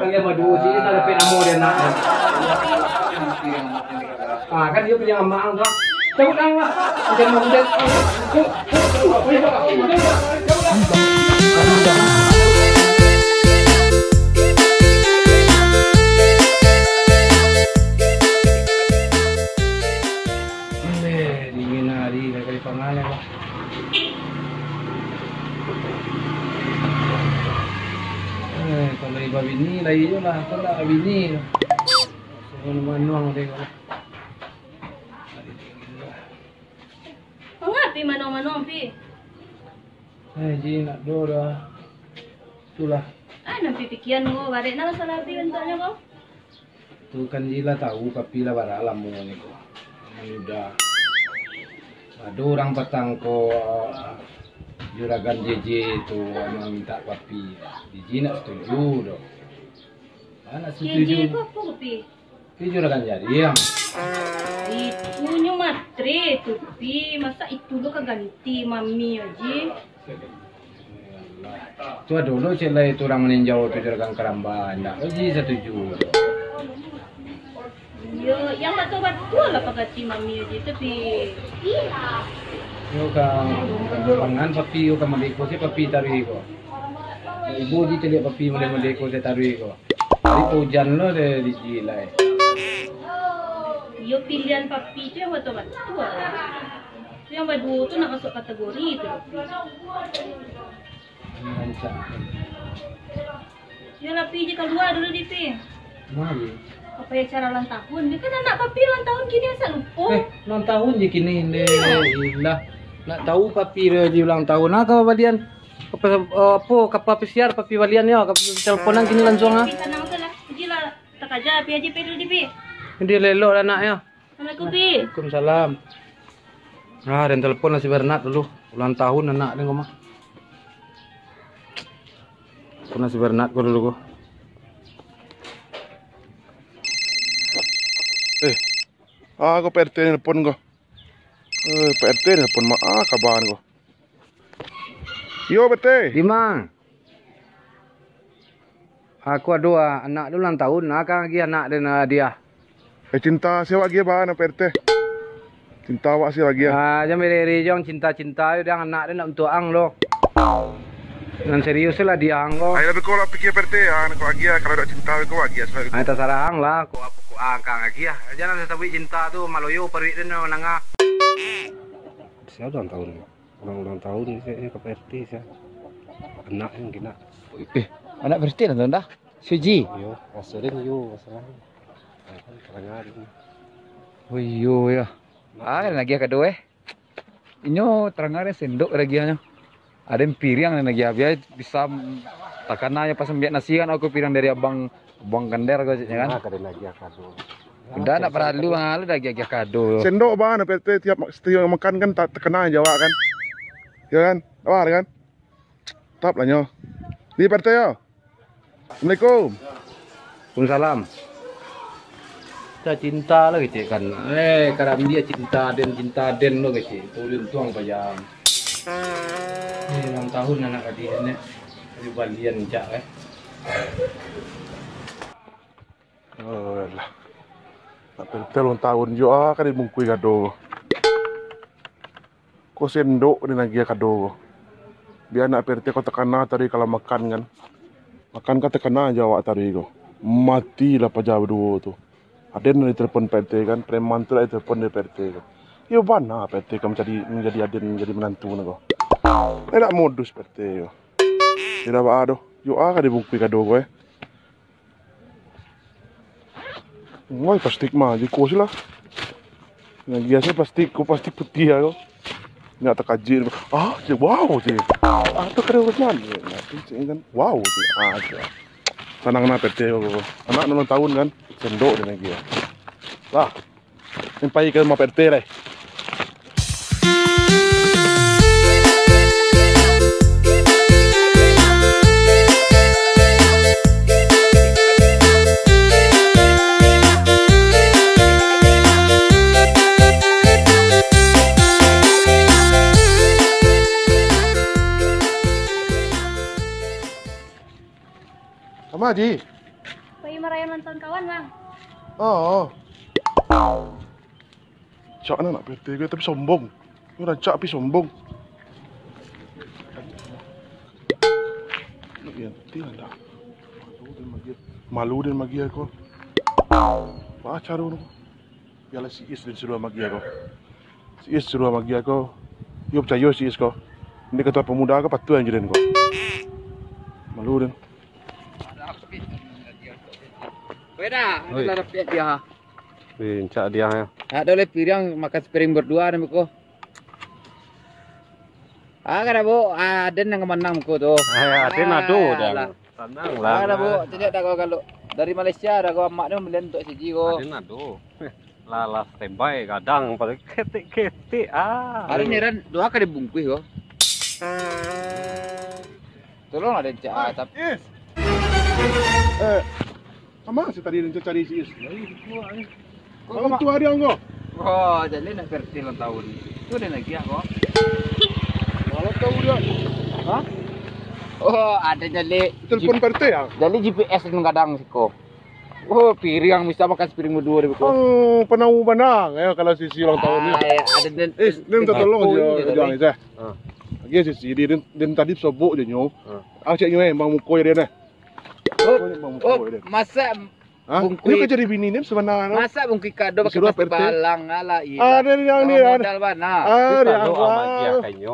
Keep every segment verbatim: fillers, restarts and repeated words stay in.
Dia baduo sini, tak dapat namo dia nak. Ah, kan dia punya amak tu. Cabut tangan lah. Macam mau dia. Dingin hari, kali panganan lah. Eh, kalau iba bini, lai jo lah, aku ndak bini. Manuang-manuang deh. Manga pi manuang-manuang pi? Eh, Ji, nak do dah. Itulah. Ah, nan pi pikian ko, barek nan salah pi bantuaknyo ko. Tu kan Ji lah tahu, papi lah bara lamo ni ko. Manuda. Ado urang patang ko, juragan J J tu, mamintak papi. Ji nak setuju doh. Ah, nak J J setuju. Tu apo ko pi? Pi juragan jariang. Itu nyo matre tu pi. Masa itu lo ka ganti mami aje. Tu ado lo cek lai tu urang maninjau tu juragan karamba, indak lo Ji satuju. Iyo, yang batua-batua lah pagati mami aje tu pi. Yo ka, pangan papi yo ka madeko se papi taruih ko. Ibo Ji caliak papi madeko se taruih ko. Jadi paujan lo deh di Ji lai. Iyo, pilihan papi tu yang batua-batua. Tu yang baduo tu nak masuk kategori tu. Rancak. Yo lah, pi je kalua dulu di pi. Mari. Apo yo acara ulang tahun? Dia kan anak papi ulang tahun kini, asa lupo. Eh, ulang tahun je kini, ndeh. Iyo. Ilah. Nak tahu papi dia je ulang tahun. Ah, kau balian. Apa, eh, apa, kapa P C R papi balian yo, kapa teleponan kini langsung ah. Pi tanang tu lah. Uji lah, takaja pi aja pi dulu di pi. Dia lelok lah anak yo. Assalamualaikum, Pi. Waalaikumsalam. Ah, den telepon lah si Bernard dulu. Ulang tahun anak den ko mah. Telepon lah si Bernard ko dulu ko. Eh. Ah, ko P R T nelpon ko. Eh, P R T nelpon mah, ah, kaban ko. Yo, P R T. Dimang. Aku ado, ah, anak tu ulang tahun, ah, kan agiah anak den, ah, hadiah. Eh, cinta sia awak agiah baa, P R T? Cinta awak sia agiah. Ah, jan beri-beri jong cinta-cinta, yo, dang anak den nak untuak ang lo. Nan serius lah di ang ko. Ayo, tapi kau lah pikir P R T, ah, kau agiah, kalau dak cinta kau agiah, sebab Ah, tasarah ang lah, kau apo kau ang kang agiah. Jan lah sabuik cinta tu, maloyo paruik den mandanga. Sia ulang tahun? Urang ulang tahun ni, sia, ka P R T, sia. Anak yang kena. Eh, anak P R T ulang tahun dah? Suji? Iyo, raso den iyo, masalah ni. Kan, kadang-kadang ni. Oh, iyo, yo. Ah, kan lagi kado, eh. Inyo tarang ari sendok lagi nyo. Ado piriang nan lagi abiah bisa takana nyo pas ambiak nasi kan, aku piriang dari abang, abang Kander ko, ceknyo kan. Ah, kada lagi kado. Udah, nak paralu, ah, lu dah agiah-agiah kado. Sendok baa, P R T, tiap, setiap makan kan ta-, takana jo awak kan. Yo kan? Awak kan? Tap lah nyo. Ni P R T yo. Assalamualaikum. Waalaikumsalam. Cinta-cinta lah kecek kan. Eh, karambia cinta den, cinta den lo kecek. Tu untuang pajam. Ni ulang tahun anak tadi ni. Tadi balian cak, eh. Alah. Nak P R T ulang tahun juo, ah, ka dibungkuih kado. Ko sendok di nagiah kado ko. Bia anak P R T ko takana tadi kalau makan kan. Makan kan takana jo awak tadi ko. Matilah paja baduo tu. Aden lah ditelepon P R T kan, preman tu lah ditelepon dari P R T ko. Iyo bana P R T ko mancari, manjadi aden, manjadi manantu ko. Eh, dak modus P R T ko. Tidak baa doh. Yo ah, ka dibungkuih kado ko, eh. Woi, plastik mah, jiko sih lah. Yang biasa plastik, ko plastik putih ya, ko. Nggak terkaji. Ah, je, wow, je. Ah, tu keren, Usman. Ya, nah, tu, cik, kan. Wow, je. Ah, je. Sanang nah, P T, ko, ko. Anak enam tahun, kan. Sendok dia lagi, ya. Lah. Sampai ke rumah P T, lah. Sama, Ji. Pai marayakan ulang tahun kawan, Bang. Oh. Cak anak P T gue tapi sombong. Ini rancak tapi sombong. Nak ganti lah dah. Malu dan magi aku. Baca dulu. Biarlah si Is dan suruh magi aku. Si Is suruh magi aku. Yo percaya si Is ko. Ini kata pemuda ko patuh anjuran ko. Malu dan. Weda, oi. Adalah rapiak dia. Wih, encak dia, ya. Ada oleh piriang makan sepiring berdua nih, Beko. Ah, kada, Bu. Ah, Aden yang menang, Beko, tu. Ah, ya, Aden ado, ah, dah. Lah. Tenang lah. Kada, Bu. Tidak ada kalau dari Malaysia ada kau amak tu belian untuk siji, ko. Aden ado. Lah, lah, standby, gadang, pada ketik-ketik, ah. Hari ni, Ran, dua kali bungkuih, ko. Tolong ada cak, ah, tap- Is. Eh, sama si tadi nan cari si Is. Kok, kok, tu hari anggo. Oh, jadi nak P R T ulang tahun. Tu ada lagi ah, kok. Malah tahu dia. Hah? Oh, ada jadi. Telepon P R T ya? Jadi G P S nan kadang siko. Oh, piriang bisa makan sepiring berdua deh, kok. Oh, penau banang ya kalau sisi ulang tahun ni. Ah, ya, ada dan. Eh, ni minta tolong je, jangan itu. Ah. Lagi sisi dia, dia, dia tadi sobok je nyo. Ah. Ah, cek nyo eh, bang muko dia nih. Oh, masa bungkui. Hah? Ini kan jadi bini ni sebenarnya. Masa bungkui kado pakai plastik balang lah, iya. Ada yang ni, ada. Modal bana. Ada yang kado sama dia kanyo.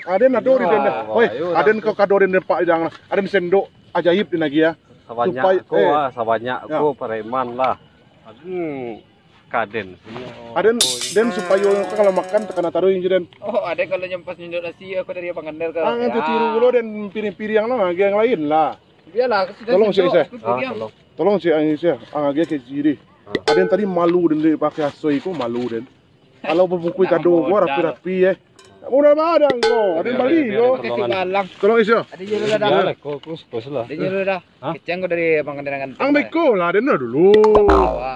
Ada nado di denda. Woi, ada kau kado di depan jangan. Ada sendok ajaib di lagi ya. Sabanyak ko, eh, ah, sabanyak ko pareman lah. Aduh. Kaden. Aden, den supayo kalau makan takana taruih inji den. Oh, aden kalau nyampas nyunduk nasi aku dari Abang Kander kalau. Angan tu tiru lo den piring-piring lah, yang lain lah. Biarlah, aku sudah. Tolong sih, sih. Tolong sih, ang sih. Ang agi ke jiri. Aden tadi malu den dek pakai asoi ko malu den. Kalau babungkui kado ko rapi-rapi eh. Murah badan ko, aden bali ko. Tolong isi. Aden jero dah. Boleh ko, kus, kus lah. Aden jero dah. Hah? Keceng ko dari Abang Kander. Ang beko lah, aden lah dulu.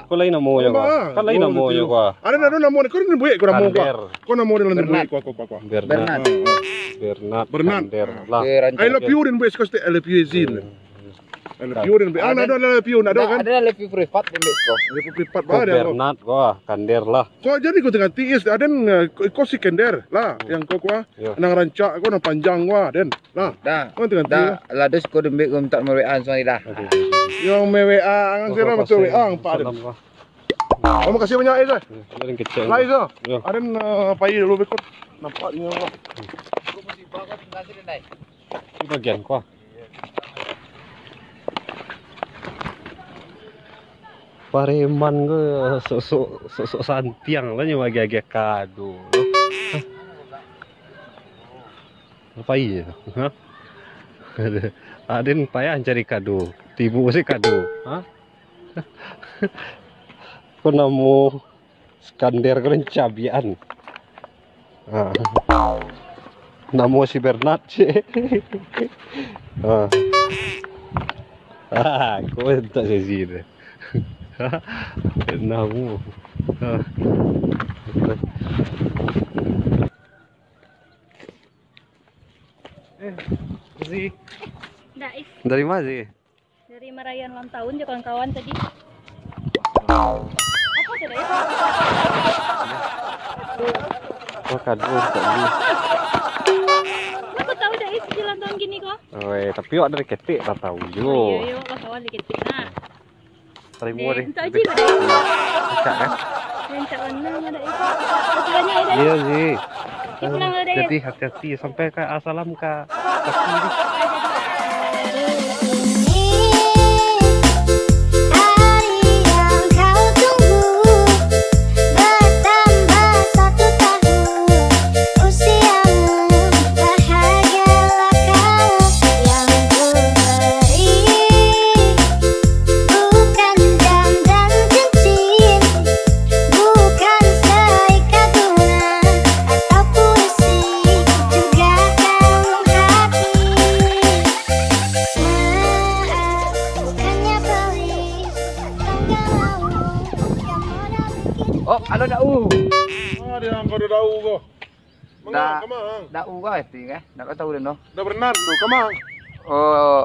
Ko lain namonyo ko. Kan lain namonyo ko. Aden ado namo ko, den buek ko namo ko. Ko namo den buek ko, ko, ko. Bernard. Bernard. Bernard. Kander lah. I love you den buek siko stek, I love you Ezin. I love you den buek. Ah, ado, ado I love you, ado kan? Ado I love you Privat den buek siko. I love you Privat. Ko Bernard ko, Kander lah. Ko jadi ko tengah tiis, aden ko si Kender lah, yang ko ko. Nang rancak ko, nang panjang ko, den. Lah. Dah. Kan tengah tiis. Lah, dos ko den buek ko minta nomor W A langsung dah. Yang me-W A, ang sira betul W A, ang pa den. Oh, makasih banyak, Is. Paling kecil. Lah, Is. Aden, eh, pai dulu beko. Nampaknyo. Ini bagian ko. Pareman ko sok-sok, sok-sok santiang lah nyo bagi-bagi kado. Apo iyo? Hah? Aden payah cari kado. Tibo se kado. Hah? Ko namo Iskandar ko cabian. Ah. Namo si Bernard cik. Ah. Ah, ko entak sesi tu. Namo. Ah. Eh, Zi. Dah, Is. Dari mana, Zi? Dari marayakan ulang tahun jo kawan-kawan tadi. Apo tu, Dai? Oh, kado untuak Zi. Aku tahu, Dai, sisi ulang tahun kini ko. Oi, tapi awak dari ketek lah tahu juo. Oh, iyo, iyo, kawan dari ketek nah. Tarimo deh. Minta aja lah. Rancak kan? Rancak bana mah dak itu. Makasih banyak ya, Dai. Iyo, Zi. Oke, pulang dulu, Dai. Jadi hati-hati sampai ka, ah, salam ka kaki. Hari yang kau tunggu bertambah satu tahun usiamu, bahagialah kau yang ku beri. Bukan jam dan cincin, bukan seikat bunga atau puisi, juga kalung hati. Maaf, bukannya pelit, bukan galau, bukan modal bikin. Oh, halo, Dau. Ah, dia angkau Dau ko. Manga, kamang? Dak urang ati, eh. Dak tahu den, doh. Dah Bernard tu, kamang? Oh,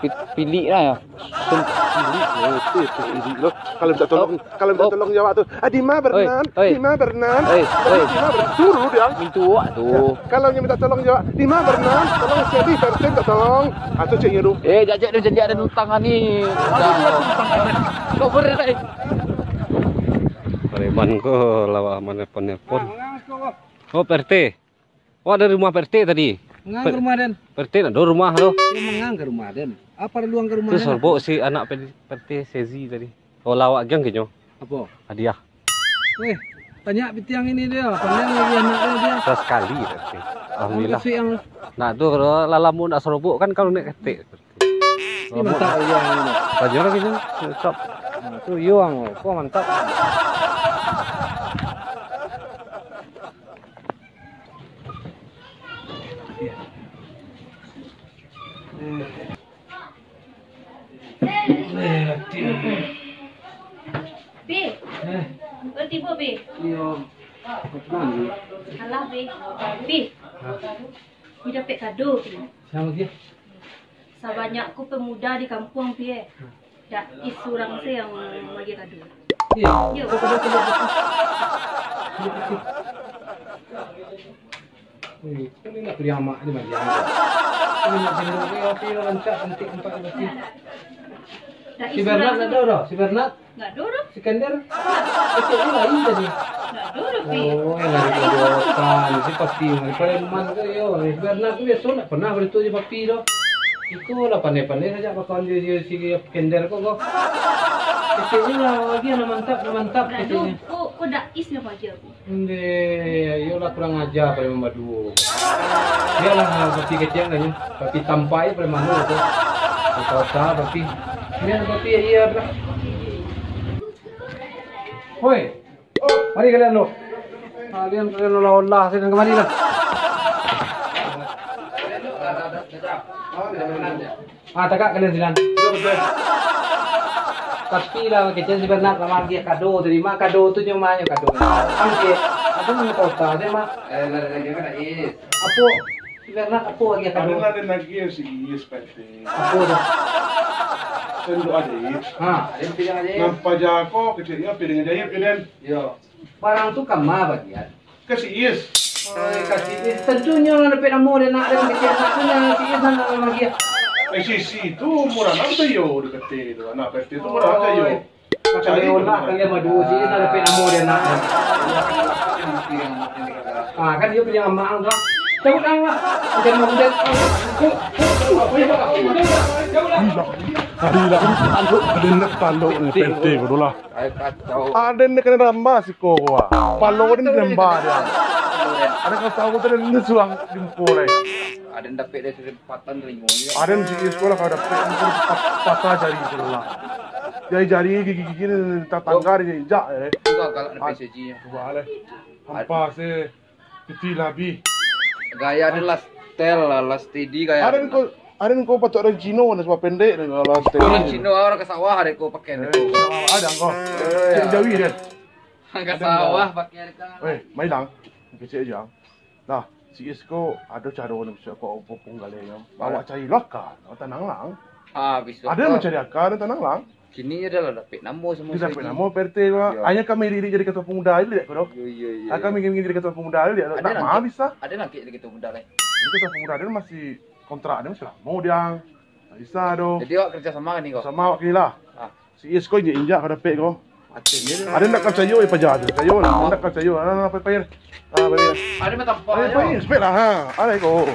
Pi-, pilik lah ya. Pilik, oh, itu, itu pilik lo. Kalau minta tolong, kalau minta tolong jawab tu, "Ah, di ma Bernan? Oi, oi. Di ma Bernan?" Oi, oi. "Di ma Bernan?" Suruh dia. Mintuak tu. Ya. Kalau yang minta tolong jawab, "Di ma Bernan? Tolong siapa Bernan minta tolong?" Ah, tu ceknya tu. Eh, jajak dia jadi ada utang ni. Dah. Kau berai. Preman ko lawak manelpon-nelpon. Oh, P R T. Oh, dari rumah P R T tadi. Ngan P-, ke rumah den? P R T nak do rumah tu. Ya, mangan ke rumah den. Apa perlu ke rumah den? Sorobok si anak P-, P R T Sezi tadi. Oh, lawak agiah ke nyo? Apo? Hadiah. Weh, banyak pitiang ini dia. Pandang lagi anak dia, dia. Sasekali P R T. Alhamdulillah. Kasih yang nak tu, kalau lah lamo nak sorobok kan, kalau naik ketek. Ini mantap agiah ini. Banyak lagi nyo. Cocok. Nah, tu iyo ang, ko mantap. Bi, eh, baru tibo, Bi. Iyo. Alah, Bi. Bi, Hah? Bi dapek kado, Bi. Siapa dia? Sabanyak ko pemuda di kampuang, Bi, eh. Hah? Dak surang se yang bagi kado. Iyo. Iyo. Betul, betul, betul. Wih, kan ini nak beli amak ni bagi amak. Ini nak jenguk ni, api ni rancak, cantik nampak ni pasti. Si Bernard nak tahu dah? Si Bernard? Nggak ada orang. Si Kender? Kecil ni lain tadi. Nggak ada orang, Pi. Oh, yang lagi keroyokan. Si Papi, yang paling man tu, yo. Si Bernard tu biasa nggak pernah begitu je Papi tu. Iko lah pandai-pandai saja bakawan dia, dia si Kender ko, ko. Kecilnya lah lagi yang mantap, yang mantap Nggak ada. Kecilnya. Ko, ko dak is yang aja, Pi. Ndeh, iyolah kurang aja pada membaduo. Biarlah, ah, Papi kecek lah nyo. Papi tampai pada mano tu. Kota Papi. Biar Papi iya lah. Hoi. Mari kalian lo. Kalian, kalian olah-olah sini kemari lah. Ah, tagak kalian sinan. Tapi lah, kecil si Bernard lah magiah kado tadi, Mak. Kado tu nyo ma nyo kado. Angkek. Aku nyo kota, dia, Mak. Eh, lah, lah, dia kan ais. Apo? Si Bernard apo magiah kado? Ada lah, ada lagi yang si Is, Pak R T. Apo tu? Sendok ajaib. Ha. Ada yang pilihan ajaib. Nampak jako, kecilnya piring ajaib, ya, Den? Yo. Barang tu kama bagian. Ka si Is. Oi, ka si Is. Tantunyo lah dapek namo dek anak den kecil anak tu, nah, si Is nan lah magiah. Eh, si, si tu murah nan sayo dikate tu. Anak P T tu murah nan sayo. Oi. Cari lah kalian baduo, si Is nan dapek namo dek anak den. Ah, kan dio pilihan amak ang tu. Cabut ang lah. Jangan mau budak. Gila. Tadi lah. Ada nak taluk ni, P T ko tu lah. Ai, kacau. Aden ni kena ramba siko ko, ah. Palo ni ramba dia. Aden kalau tahu tadi ni suang jumpo deh. Aden dapek dari sudut patang telingo dia. Aden si Is ko lah kalau dapek mungkin pat-, patah jari sebelah. Jari-jari gigi-gigi ni tatangga dia injak, eh. Itu gagal ada Ad-, P S G-nya. Coba leh. Hampa sih. Piti labi. Gaya dia lah style lah, lah steady gaya. Aden ko, aden ko patuak orang Cino, nah, sebab pendek dia lah style. Orang Cino, orang ka sawah ada ko pakai. Eh, ada ko. Eh, cik jawi dia. Ka sawah pakai ada kan. Weh, mailang. Kecil aja. Nah, si Is ko ada caro ni, bisa ko opo pun galeh nyo. Awak cari lah kan. Tenang lang. Ah, bisa. Ada mencari akal, tenang lang. Kini dah lah dapek namo samo. Dia dapek namo P R T lah. Yo. Hanya kami diri jadi ketua pemuda aja lihat ko. Yo, yo, yo. Ah, kami ingin jadi ketua pemuda aja lihat. Ada nak mah bisa. Ada nak jadi ketua pemuda lain. Jadi ketua pemuda dia masih kontrak dia masih lama dia. Tak bisa doh. Jadi awak kerja sama kan ni ko? Sama awak kini lah. Ah. Si Is ko injak-injak ko dapek ko. Ada nak percaya, eh, paja tu. Percaya lah. Nak percaya. Nah, nah, apa, apa, ah, apa, apa. Ada macam apa? Ada apa, ya? Spek lah, ha. Ada ko.